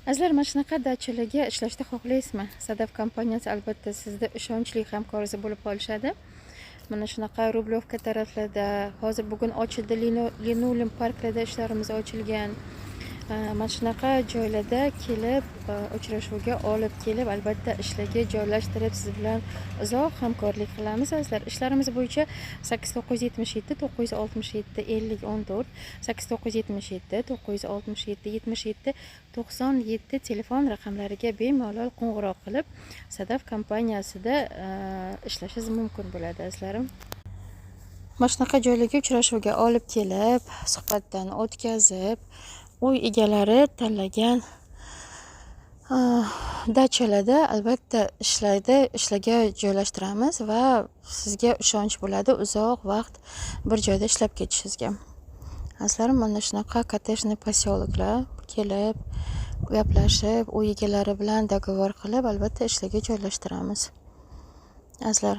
Azizlar, mana shunaqa dachalarga ishlashni xohlaysizmi? Sadaf kompaniyasi albatta sizni ishonchli hamkoringiz bo'lib qolishadi. Mana shunaqa Rublyovka taraflarda hozir bugun ochildi, Linoleum parklarda ishlarimiz ochilgan. Mana shunaqa joylarda kelib, uchrashuvga olib kelib, albatta ishlarga joylashtirib, siz bilan uzoq hamkorlik qilamiz, azizlar. Ishlarimiz bo'yicha 8977 967 50 14, 8977 967 77 97 telefon raqamlariga bemalol qo'ng'iroq qilib, Sadaf kompaniyasida ishlashingiz mumkin bo'ladi, azizlarim. Mana shunaqa joylarga uchrashuvga olib kelib, suhbatdan o'tkazib, uy egalari tanlagan dachalarda albatta ishlaydi, ishlarga joylashtiramiz va sizga ishonch bo'ladi uzoq vaqt bir joyda ishlab ketishingizga. Azizlarim, mana shunaqa коттеджный поселок lar kelib, gaplashib, uy egalari bilan договор qilib, albatta ishlarga joylashtiramiz. Azizlar.